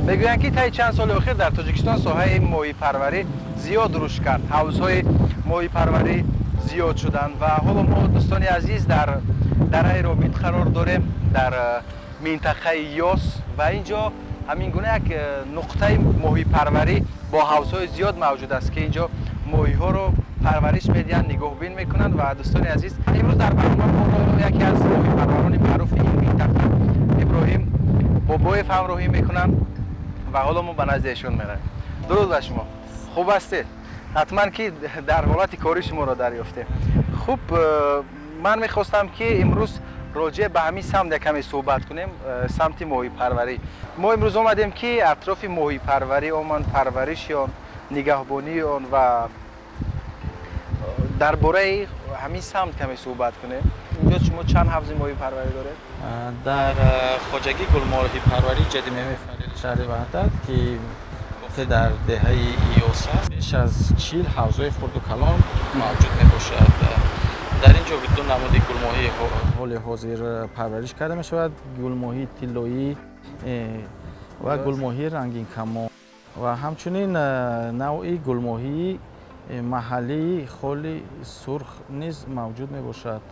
Мегӯянд, ки таи чанд соли охир дар Тоҷикистон соҳаи моҳипарварӣ зиёд рушд кард, ҳавзҳои моҳипарварӣ зиёд шуданд. Ва ҳоло мо, дӯстони азиз, дар дараи Робит қарор дорем, дар минтақаи Ёс, ва ин ҷо ҳамин гуна як нуқтаи моҳипарварӣ бо ҳавзҳои зиёд мавҷуд аст, ки ин ҷо моҳиҳоро парвариш медиҳанд, нигоҳбин мекунанд. Ва дӯстони азиз, имрӯз дар барнома моро яке аз моҳипарварони маъруфи ин минтақа, Иброҳим Бобоев, ҳамроҳӣ мекунанд ва ҳоло мо ба назди эшон меравем. Дуруд ба шумо, хуб ҳастед? Ҳатман ки дар ҳолати корӣ шуморо дарёфтем. Хуб, ман мехостам, ки имрӯз роҷеъ ба ҳамин самт як каме суҳбат кунем, самти моҳипарварӣ. Мо имрӯз омадем, ки атрофи моҳипарварӣ, оман парвариши он, нигаҳбонии он ва дар бораи ҳамин самт каме суҳбат кунем. Инҷо шумо чанд ҳавзи моҳипарварӣ доред? Дар хоҷагии гулмоҳипарварии ҷадимеми Фарили шаҳри Ваҳдат, ки воқеъ дар деҳаи Иёс аст, беш аз 40 ҳавзҳои хурду калон мавҷуд мебошад. Дар ин ҷо ду намуди гулмоҳӣ ҳоли ҳозир парвариш карда мешавад: гулмоҳии тиллоӣ ва гулмоҳии рангинкамон ва ҳамчунин навъи гулмоҳии маҳаллии холи сурх низ мавҷуд мебошад.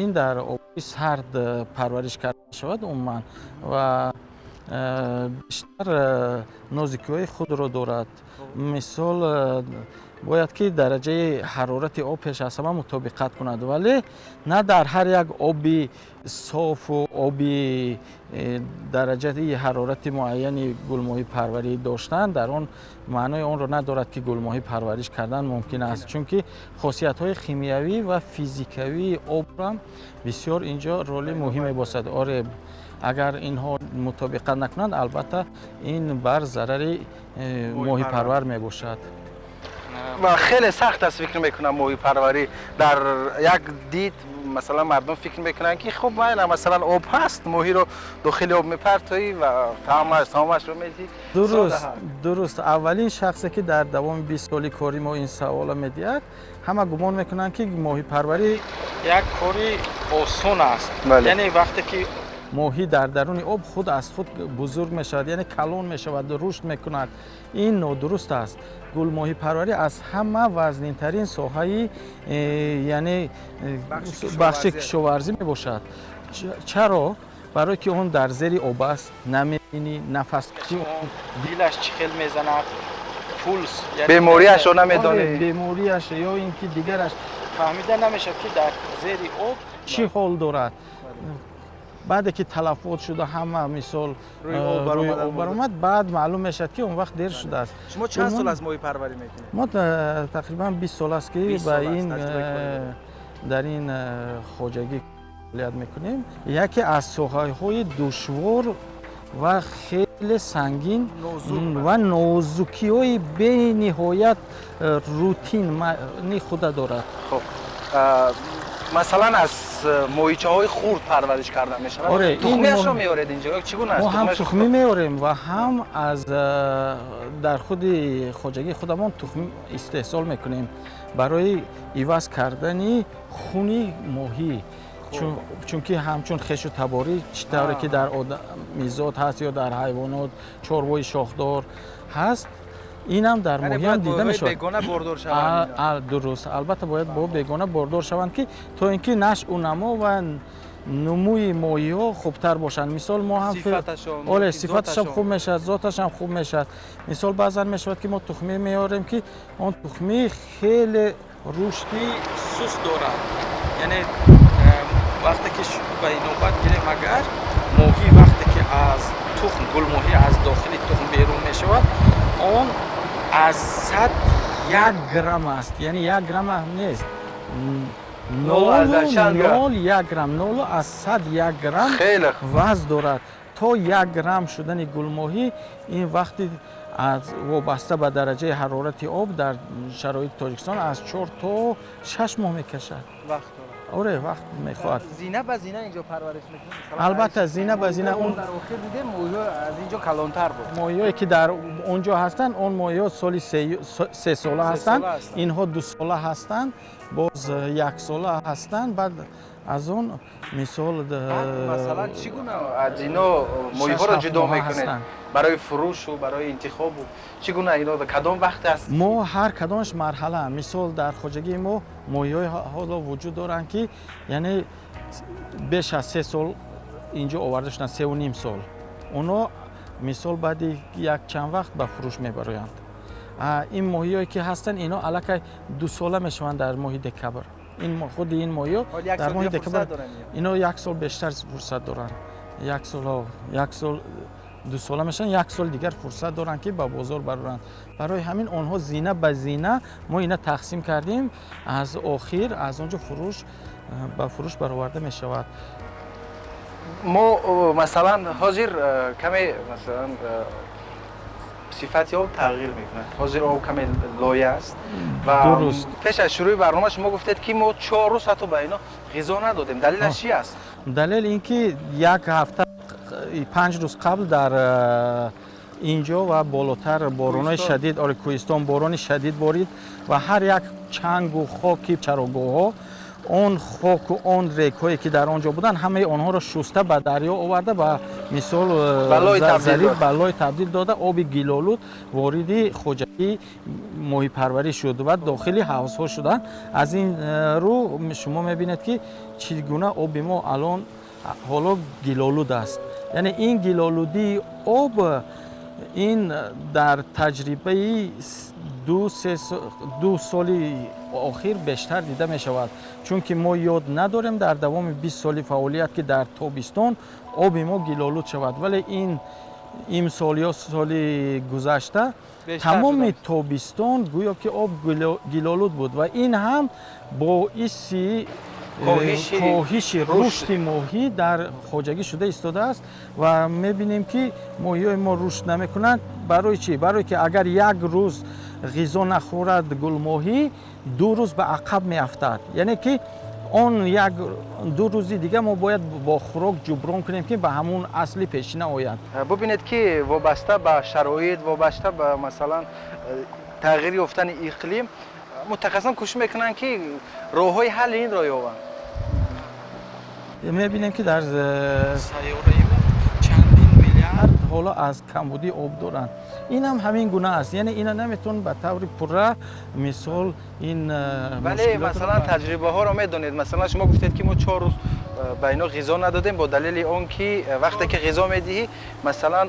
Ин дар оби сард парвариш карда мешавад умуман ва бештар нозикиҳои худро дорад. Мисол, бояд ки дараҷаи ҳарорати об пеш аз ҳама мутобиқат кунад, вале на дар ҳар як оби софу оби дараҷаи ҳарорати муайяни гулмоҳипарварӣ доштан дар он маънои онро надорад, ки гулмоҳӣ парвариш кардан мумкин аст, чунки хосиятҳои химиявӣ ва физикавии обрам бисёр ин ҷо роли муҳим мебошад. Оре, агар инҳо мутобиқат накунанд, албатта, ин бар зарари моҳипарвар мебошад. Ва хеле сахт аст, фикр мекунам, моҳипарварӣ. Дар як дид, масалан, мардум фикр мекунанд, ки хуб, майла, масалан, об ҳаст, моҳиро дохили об мепартоӣ ва таомашро медиҳӣ. Дуруст, аввалин шахсе, ки дар давоми 20 соли кори мо ин саволро медиҳад. Ҳама гумон мекунанд, ки моҳипарварӣ як кори осон аст, яъне вақте ки моҳӣ дар даруни об худ аз худ бузург мешавад, яъне калон мешавад, рушд мекунад. Ин нодуруст аст. Гулмоҳипарварӣ аз ҳама вазнинтарин соҳаи яъне бахши кишоварзӣ мебошад. Чаро? Барое ки он дар зери об аст, намебинӣ нафаскаши он, дилаш чӣ хел мезанад, пулс. Бемориашро намедонӣ. Бемориаш ё ин ки дигараш фаҳмида намешавад, ки дар зери об чӣ ҳол дорад. Баъде ки талафот шуда, ҳама, мисол, рӯи об баромад, баъд маълум мешавад, ки он вақт дер шудааст. Шумо чанд сол аз моҳипарварӣ мекунед? Мо тақрибан 20 сол аст, ки ба ин дар ин хоҷагӣ фаъолият мекунем. Яке аз соҳаҳои душвор ва хеле сангин ва нозукиҳои бениҳоят рутини худа дорад. Хуб, масалан, аз моҳичаҳои хурд парвариш карда мешавад? Тухмиашро меоред инҷо ё чӣ гуна аст? Мо ҳам тухмӣ меорем ва ҳам аз дар худи хоҷагии худамон тухм истеҳсол мекунем барои иваз кардани хуни моҳӣ, чунки ҳамчун хешу таборӣ, чӣ тавре ки дар одамизод ҳаст ё дар ҳайвонот, чорвои шохдор ҳаст, инам дар моҳиам дида мешавад. Дуруст, албатта, бояд бо бегона бордор шаванд, ки то ин ки нашъу намо ва нумӯи моҳиҳо хубтар бошанд. Мисол, мо ҳам, оле, сифаташам хуб мешавад, зоташам хуб мешавад. Мисол, баъзан мешавад, ки мо тухмӣ меорем, ки он тухмӣ хеле рушди суст дорад. Яъне вақте ки ба инобат гирем, агар моҳӣ вақте ки аз тухм, гулмоҳӣ аз дохили тухм берун мешавад, он аз 101 грамм аст, яъне 1 грамм ҳам нест, 0,01 грамм, 0,01 грамм вазн дорад. То 1 грамм шудани гулмоҳӣ ин вақти аз вобаста ба дараҷаи ҳарорати об дар шароити Тоҷикистон аз 4 то 6 моҳ мекашад. Оре, вақт мехоҳад. Зина ба зина инҷо парвариш мекунед? Албатта, зина ба зина. Он дар охир дидем, моҳиҳо аз инҷо калонтар буд. Моҳиҳое, ки дар он ҷо ҳастанд, он моҳиҳо соли сесола ҳастанд, инҳо дусола ҳастанд. Боз яксола ҳастанд, баъд аз он мисол масалан чӣ гуна аз ино моҳиҳоро ҷудо мекунед барои фурӯшу барои интихобу чӣ гуна ино кадом вақт аст? Мо ҳар кадомаш марҳала. Мисол дар хоҷагии мо моҳиҳои ҳоло вуҷуд доранд, ки яъне беш аз 3 сол инҷо оварда шуданд, 3,5 сол. Оно мисол баъди як чанд вақт ба фурӯш мебароянд. Ин моҳиҳое ки ҳастанд, ино аллакай 2 сола мешаванд дар моҳи декабр. Ин худи ин моҳиҳо дар моҳи декабр ино 1 сол бештар фурсат доранд. 1 сол, 1 сол 2 сола мешаванд, 1 сол дигар фурсат доранд, ки ба бозор бароранд. Барои ҳамин онҳо зина ба зина мо ина тақсим кардем, аз охир аз он ҷо фурӯш ба фурӯш бароварда мешавад. Мо масалан ҳозир каме масалан сифати об тағйир мекунад. Ҳозир об каме лоя аст ва пеш аз шурӯи барнома шумо гуфтед, ки мо 4 рӯз ҳатто ба ино ғизо надодем. Далелаш чи аст? Далел ин ки як ҳафта 5 рӯз қабл дар инҷо ва болотар боронои шадид, оре кӯҳистон борони шадид борид ва ҳар як чангу хоки чарогоҳҳо, он хоку он регҳое ки дар он ҷо буданд, ҳамаи онҳоро шуста ба дарё оварда, ба мисол ба лой табдил дода, оби гилолуд вориди хоҷагии моҳипарварӣ шуд ва дохили ҳавзҳо шуданд. Аз ин рӯ шумо мебинед, ки чӣ гуна оби мо алон ҳоло гилолуд аст. Яъне ин гилолудии об ин дар таҷрибаи 2 соли охир бештар дида мешавад, чунки мо ёд надорем дар давоми 20 соли фаъолият, ки дар тобистон оби мо гилолуд шавад. Вале ин имсол ё соли гузашта тамоми тобистон гӯё ки об гилолуд буд ва ин ҳам боиси коҳиши рушди моҳӣ дар хоҷагӣ шуда истодааст ва мебинем, ки моҳиҳои мо рушд намекунанд. Барои чӣ? Барое ки агар як рӯз ғизо нахӯрад гулмоҳӣ, 2 рӯз ба ақаб меафтад. Яъне ки он 1-2 рӯзи дига мо бояд бо хӯрок ҷуброн кунем, ки ба ҳамун асли пешина ояд. Бубинед, ки вобаста ба шароит, вобаста ба масалан тағйир ёфтани иқлим, мутахассисон кӯшиш мекунанд, ки роҳҳои ҳалли инро ёбанд. Мебинем, ки дар сайёраи мо чандин миллиард ҳоло аз камбудии об доранд. Ин ҳам ҳамин гуна аст. Яъне ина наметавон ба таври пурра мисол ин вале масалан таҷрибаҳоро медонед. Масалан шумо гуфтед, ки мо 4 рӯз ба ино ғизо надодем бо далели он ки вақте ки ғизо медиҳӣ, масалан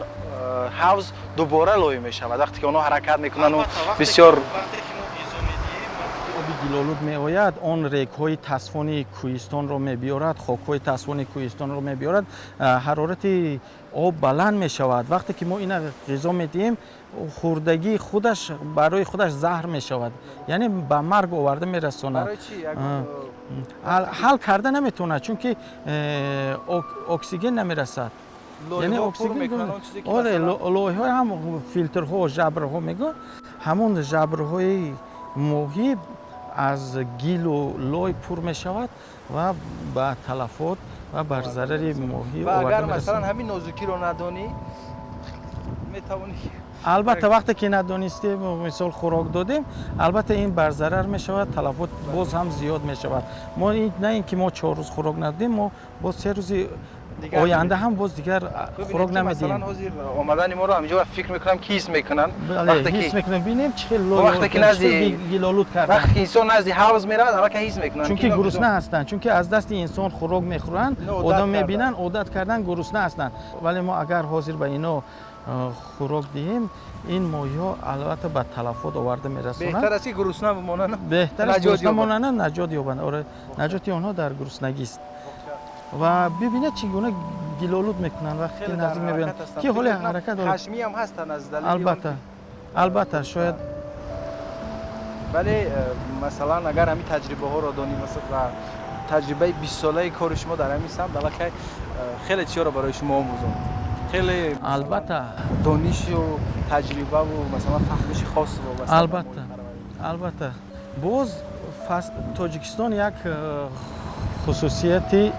ҳавз дубора лой мешавад вақте ки онҳо ҳаракат мекунанд бисёр оби гилолуд меояд, он регҳои тасфони кӯҳистонро мебиёрад, хокҳои тасфони кӯҳистонро мебиёрад, ҳарорати об баланд мешавад. Вақте ки мо ина ғизо медиҳем, хӯрдагии худаш барои худаш заҳр мешавад, яъне ба марг оварда мерасонад. Ҳал карда наметавонад, чунки оксиген намерасад. Яъне оксиген, оре, лойҳои ҳам филтрҳо, жабрҳо мегӯянд, ҳамон жабрҳои моҳӣ аз гилу лой пур мешавад ва ба талафот ва бар зарари моҳӣ оварда мерасонад. Агар масалан ҳамин нозукиро надонӣ, метавонӣ албатта вақте ки надонистем, мисол хӯрок додем, албатта ин бар зарар мешавад, талафот боз ҳам зиёд мешавад. Мо на ин ки мо 4 рӯз хӯрок надодем, мо боз 3 рӯзи оянда ҳам боз дигар хӯрок намедиҳем. Масалан ҳозир омадани моро ҳаминҷо фикр мекунам, ки ҳис мекунанд. Ҳис мекунанд, бинем чӣ хел гилолуд карданд. Вақте ки инсон назди ҳавз меравад, аллакай ҳис мекунанд. Чунки гурусна ҳастанд, чунки аз дасти инсон хӯрок мехӯранд, одам мебинанд, одат кардан, гурусна ҳастанд. Вале мо агар ҳозир ба ино хӯрок диҳем, ин моҳиҳо албатта ба талафот оварда мерасонанд. Беҳтар аст ки гурусна бимонанд, беҳтар аст гурусна монанд, наҷот ёбанд. Оре, наҷоти онҳо дар гуруснагист. Ва бибинед чӣ гуна гилолуд мекунанд вақте ки наздик мебинанд, ки ҳоле ҳаракат дорад. Хашмӣ ҳам ҳастанд аз далели албатта, албатта шояд. Вале масалан агар ҳамин таҷрибаҳоро донӣ, ва таҷрибаи 20-солаи кори шумо дар ҳамин самт аллакай хеле чизҳоро барои шумо омӯзонд. Хеле албатта донишу таҷрибаву масалан фаҳмиши хос вобаста. Албатта, албатта. Боз Тоҷикистон як хусусияти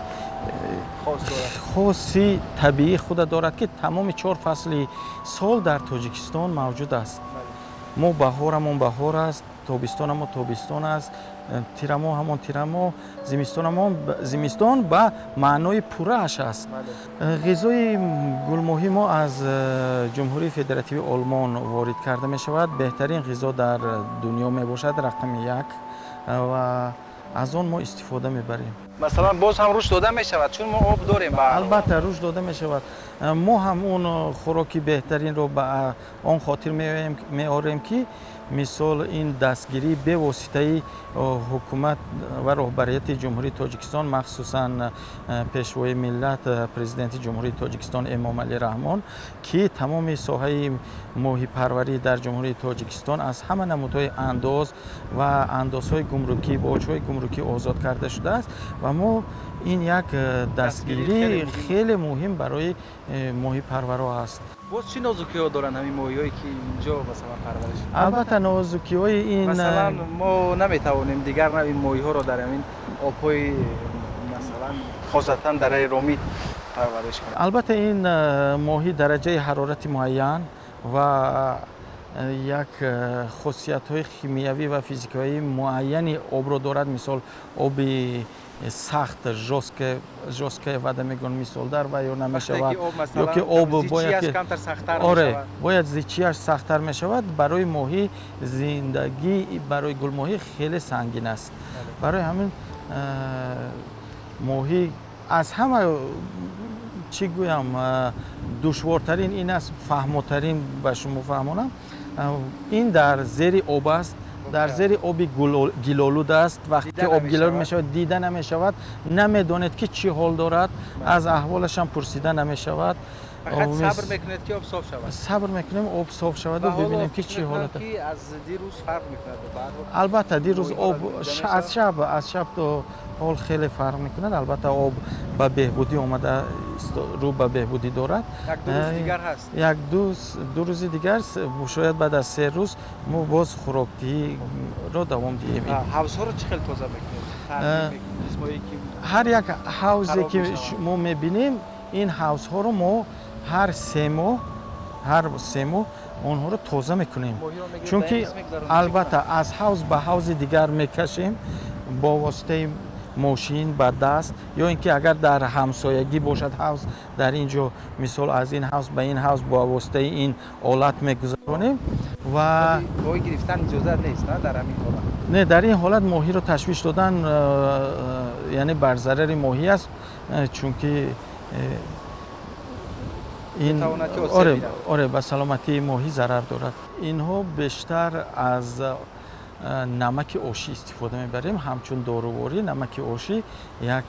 хоси табиии худа дорад, ки тамоми 4 фасли сол дар Тоҷикистон мавҷуд аст. Мо баҳорамон баҳор аст, тобистонамон тобистон аст, тирамо ҳамон тирамо, зимистонамон зимистон ба маънои пуррааш аст. Ғизои гулмоҳӣ мо аз Ҷумҳурии Федеративии Олмон ворид карда мешавад. Беҳтарин ғизо дар дунё мебошад, рақами 1, ва аз он мо истифода мебарем. Масалан, боз ҳам рушд дода мешавад, чун мо об дорем. Албатта рушд дода мешавад. Мо ҳам он хӯроки беҳтаринро ба он хотир меорем, ки мисол ин дастгирии бевоситаи ҳукумат ва роҳбарияти Ҷумҳурии Тоҷикистон, махсусан Пешвои миллат, Президенти Ҷумҳурии Тоҷикистон Эмомалӣ Раҳмон, ки тамоми соҳаи моҳипарварӣ дар Ҷумҳурии Тоҷикистон аз ҳама намудҳои андоз ва андозҳои гумрукӣ, боҷҳои гумрукӣ озод карда шудааст ва мо ин як дастгирии хеле муҳим барои моҳипарваро аст. Боз чӣ нозукиҳо доранд ҳамин моҳиҳое, ки инҷо масалан парвариш? Албатта нозукиҳои ин, масалан, мо наметавонем дигар навъи моҳиҳоро дар ҳамин обҳои, масалан, хосатан дараи Ромит парвариш кунем. Албатта ин моҳӣ дараҷаи ҳарорати муайян ва як хосиятҳои химиявӣ ва физикавии муайяни обро дорад. Мисол, оби сахт, жёсткая вода мегӯянд, мисол, дар ва ё намешавад, ё ки об бояд, бояд зичиаш сахттар мешавад. Барои моҳӣ зиндагӣ, барои гулмоҳӣ хеле сангин аст. Барои ҳамин моҳӣ аз ҳама, чӣ гӯям, душвортарин ин аст, фаҳмотарин ба шумо фаҳмонам. Ин дар зери об аст, дар зери оби гилолуд аст. Вақте ки об гилолуд мешавад, дида намешавад, намедонед, ки чӣ ҳол дорад, аз аҳволашам пурсида намешавад. Фақат сабр мекунед, ки об соф шавад. Сабр мекунем, об соф шаваду бибинем, ки чӣ ҳолат. Аз дирӯз фарқ мекунад? Албатта, дирӯз об аз шаб то ҳол хеле фарқ мекунад. Албатта, об ба беҳбудӣ омада, рӯ ба беҳбудӣ дорад. Як ду рӯз дигар ҳаст. Як ду рӯзи дигар, шояд баъд аз 3 рӯз мо боз хӯрокдиҳиро давом диҳем. Ҳавзҳоро чӣ хел тоза мекунед? Ҳар як ҳавзе, ки мо мебинем, ин ҳавзҳоро мо ҳар 3 моҳ, ҳар 3 моҳ онҳоро тоза мекунем, чунки албатта аз ҳавз ба ҳавзи дигар мекашем бо воситаи мошин, ба даст, ё ин ки агар дар ҳамсоягӣ бошад ҳавз, дар ин ҷо, мисол, аз ин ҳавз ба ин ҳавз бо воситаи ин олат мегузаронем ва Моҳӣ гирифтан иҷозат нест дар ҳамин ҳолат? Не, дар ин ҳолат моҳиро ташвиш додан, яъне бар зарари моҳӣ аст, чунки ин оре, ба саломатии моҳӣ зарар дорад. Инҳо бештар аз намаки ошӣ истифода мебарем ҳамчун доруворӣ. Намаки ошӣ як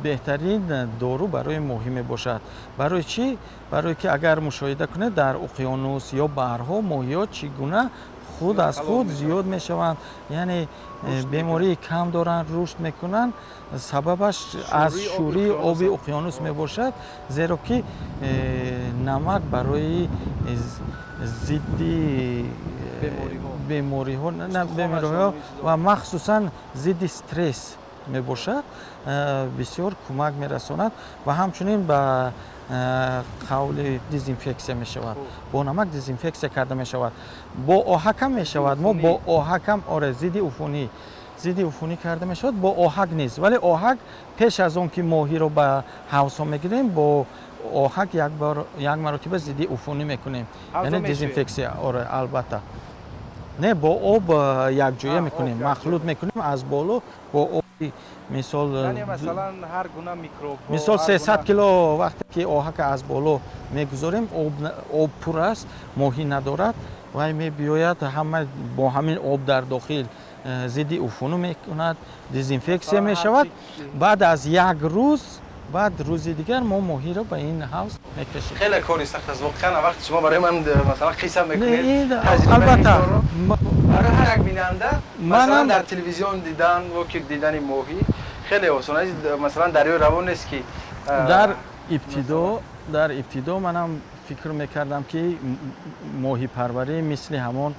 беҳтарин дору барои моҳӣ мебошад. Барои чӣ? Барое ки агар мушоҳида кунед, дар уқёнус ё баҳрҳо моҳиҳо чӣ гуна худ аз худ зиёд мешаванд, яъне бемории кам доранд, рушд мекунанд. Сабабаш аз шӯрии оби уқёнус мебошад, зеро ки намак барои зидди бемориҳо ва махсусан зидди стресс мебошад, бисёр кӯмак мерасонад ва ҳамчунин ба қавли дезинфексия мешавад. Бо намак дезинфексия карда мешавад, бо оҳакам мешавад. Мо бо оҳакам, оре, зидди уфунӣ карда мешавад, бо оҳак нест. Вале оҳак пеш аз он ки моҳиро ба ҳавзҳо мегирем, бо оҳак як маротиба зидди уфунӣ мекунем, яъне дезинфексия. Оре, албатта, не, бо об якҷоя мекунем, махлут мекунем аз боло бо оби, мисол, мисол, 300 кило вақте ки оҳака аз боло мегузорем, об пур аст, моҳӣ надорад, вай мебиёяд, ҳама бо ҳамин об дар дохил зидди уфуну мекунад, дезинфексия мешавад. Баъд аз як рӯз, баъд рӯзи дигар мо моҳиро ба ин ҳавз мекашем. Хеле кори сахт аст воқеан. Вақти шумо барои ман, масалан, қисса мекунед, албатта барои ҳар як бинанда, масалан, дар телевизион дидан ё ки дидани моҳӣ хеле осон аст. Масалан, дарёи равон нест, ки дар ибтидо манам фикр мекардам, ки моҳипарварӣ мисли ҳамон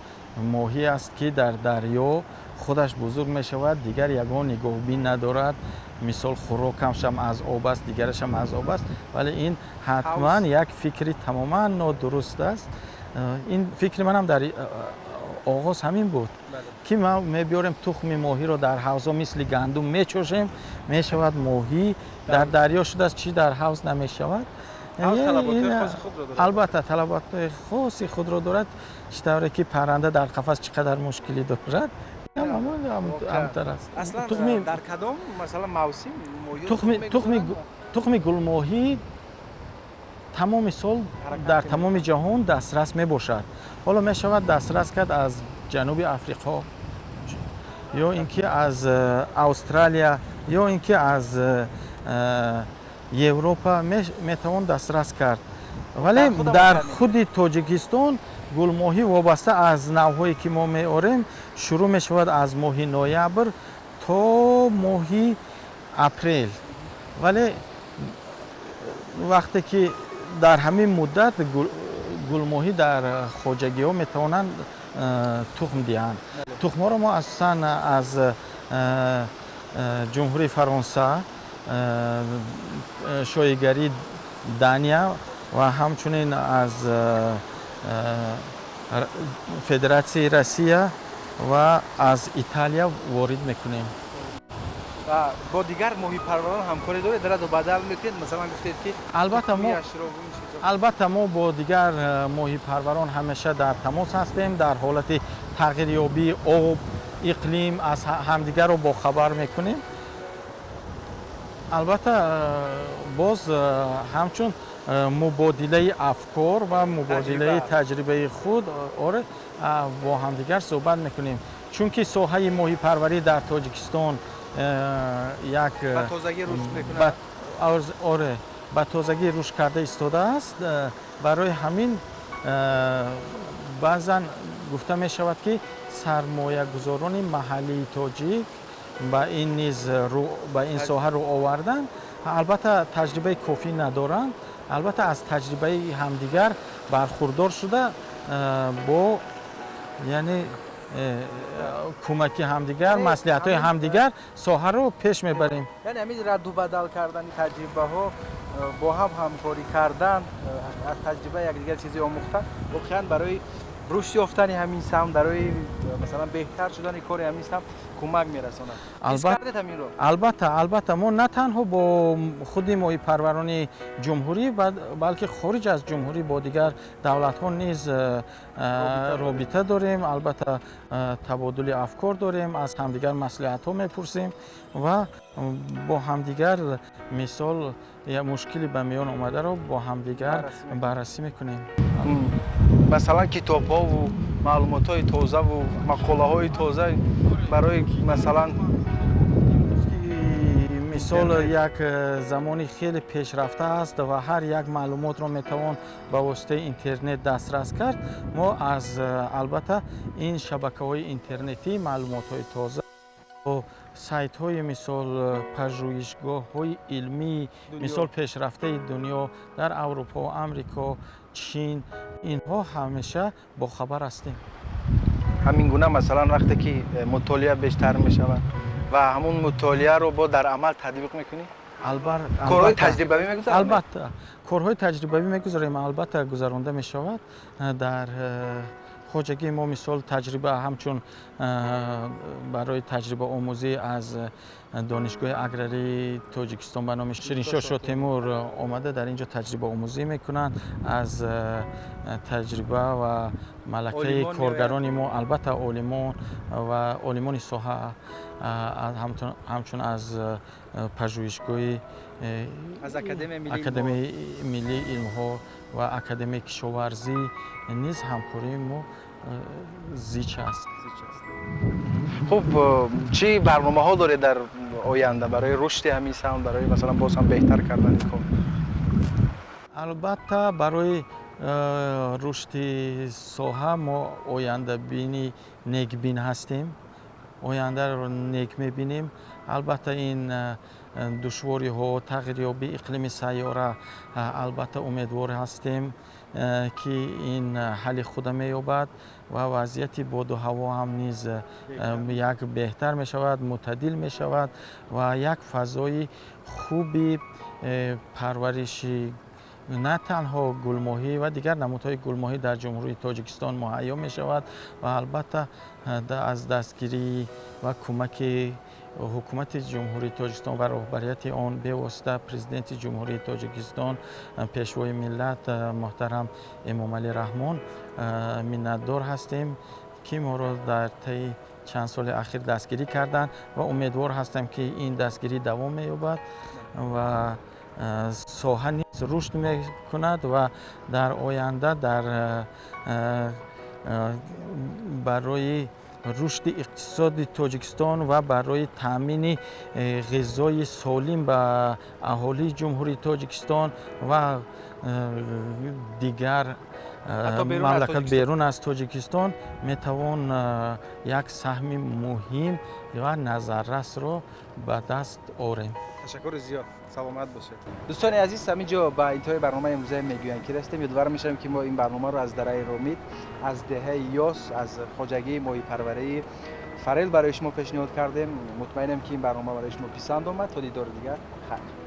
моҳӣ аст, ки дар дарё худаш бузург мешавад, дигар ягон нигоҳбин надорад, мисол, хӯрокамшам аз об аст, дигарашам аз об аст. Вале ин ҳатман як фикри тамоман нодуруст аст. Ин фикри манам дар оғоз ҳамин буд, ки ма мебиёрем тухми моҳиро дар ҳавзҳо мисли гандум мечошем, мешавад моҳӣ дар дарё шудааст, чӣ дар ҳавз намешавад. Албатта талаботҳои хоси худро дорад, чӣ тавре ки парранда дар қафас чӣ қадар мушкилӣ дорад, ҳамтар аст. Аслан дар кадом масалан мавсим тухми гулмоҳӣ тамоми сол дар тамоми ҷаҳон дастрас мебошад. Ҳоло мешавад дастрас кард аз ҷануби Африқо ё ин ки аз Австралия ё ин ки аз Европа метавон дастрас кард. Вале дар худи Тоҷикистон гулмоҳӣ вобаста аз навъҳое ки мо меорем шурӯъ мешавад аз моҳи ноябр то моҳи апрел. Вале вақте ки дар ҳамин муддат гулмоҳӣ дар хоҷагиҳо метавонанд тухм диҳанд. Тухмҳоро мо асосан аз Ҷумҳурии Фаронса, шоҳигарии Дания ва ҳамчунин аз Федератсияи Россия ва аз Италия ворид мекунем. Бо дигар моҳипарварон ҳамкорӣ доред, раду бадал мекунед? Масалан гуфтед ки албатта мо бо дигар моҳипарварон ҳамеша дар тамос ҳастем. Дар ҳолати тағйирёбии об, иқлим аз ҳамдигарро бохабар мекунем. Албатта боз ҳамчун мубодилаи афкор ва мубодилаи таҷрибаи худ оре бо ҳамдигар суҳбат мекунем, чунки соҳаи моҳипарварӣ дар Тоҷикистон як оре ба тозагӣ рушд карда истодааст. Барои ҳамин баъзан гуфта мешавад ки сармоягузорони маҳаллии тоҷик ба ин низ ба ин соҳа рӯ оварданд. Албатта таҷрибаи кофӣ надоранд, албатта аз таҷрибаи ҳамдигар бархурдор шуда бо яъне кӯмаки ҳамдигар, маслиҳатҳои ҳамдигар соҳаро пеш мебарем. Яъне ҳамин раду бадал кардани таҷрибаҳо, бо ҳам ҳамкорӣ кардан, аз таҷрибаи якдигар чизе омӯхтан воқеан барои рушд ёфтани ҳамин самт, барои масалан беҳтар шудани кори ҳамин самт кӯмак мерасонад. Албатта мо на танҳо бо худи моҳипарварони ҷумҳурӣ, балки хориҷ аз ҷумҳурӣ бо дигар давлатҳо низ робита дорем. Албатта табодули афкор дорем, аз ҳамдигар маслиҳатҳо мепурсем ва бо ҳамдигар мисол мушкили ба миён омадаро бо ҳамдигар баррасӣ мекунем. Масалан китобҳову маълумотҳои тозаву мақолаҳои тоза барои масалан мисол як замони хеле пешрафта аст ва ҳар як маълумотро метавон ба воситаи интернет дастрас кард. Мо аз албатта ин шабакаҳои интернетӣ маълумотҳои тоза, сайтҳои мисол пажӯҳишгоҳҳои илмӣ мисол пешрафтаи дунё дар Аврупо, Амрико, Чин, инҳо ҳамеша бохабар ҳастем. Ҳамин гуна масалан вақте ки мутолиа бештар мешавад ва ҳамун мутолиаро бо дар амал татбиқ мекунӣ? Корҳои таҷрибавӣ мегузаронед? Албатта корҳои таҷрибавӣ мегузарем, албатта гузаронда мешавад. Дар хоҷагии мо мисол таҷриба ҳамчун барои таҷрибаомӯзӣ аз донишгоҳи аграрии Тоҷикистон ба номи Шириншоҳ Шотемур омада дар ин ҷо таҷрибаомӯзӣ мекунанд. Аз таҷриба ва малакаи коргарони мо албатта олимон ва олимони соҳа ҳамчун аз пажӯҳишгоҳи Академияи миллии илмҳо ва Академияи кишоварзӣ низ ҳамкории мо зич аст. Хуб, чӣ барномаҳо доред дар оянда барои рушди ҳамин самт, барои масалан боз ҳам беҳтар кардани кор? Албатта барои рушди соҳа мо ояндабини некбин ҳастем, ояндаро нек мебинем. Албатта ин душвориҳо, тағйирёбии иқлими сайёра, албатта умедвор ҳастем ки ин ҳалли худа меёбад ва вазъияти боду ҳаво ҳам низ як беҳтар мешавад, мӯътадил мешавад ва як фазои хуби парвариши На танҳо гулмоҳӣ ва дигар намудҳои гулмоҳӣ дар Ҷумҳурии Тоҷикистон муҳайё мешавад ва албатта аз дастгирӣ ва кӯмаки ҳукумати Ҷумҳурии Тоҷикистон ва роҳбарияти он, бевосита Президенти Ҷумҳурии Тоҷикистон, Пешвои миллат муҳтарам Эмомалӣ Раҳмон миннатдор ҳастем, ки моро дар таи чанд соли ахир дастгирӣ карданд ва умедвор ҳастам, ки ин дастгирӣ давом меёбад ва соҳа низ рушд мекунад ва дар оянда дар барои рушди иқтисоди Тоҷикистон ва барои таъмини ғизои солим ба аҳолии Ҷумҳурии Тоҷикистон ва дигар мамлакат берун аз Тоҷикистон метавон як саҳми муҳим ва назаррасро ба даст орем. Ташаккури зиёд, саломат бошед. Дӯстони азиз, ҳамин ҷо ба интиҳои барномаи имрӯза мегӯянд, ки расидем. Ёдовар мешавем, ки мо ин барномаро аз дараи Ромид, аз деҳаи Ёс, аз хоҷагии моҳипарварии Фарел барои шумо пешниҳод кардем. Мутмаинем, ки ин барнома барои шумо писанд омад. То дидори дигар, хайр.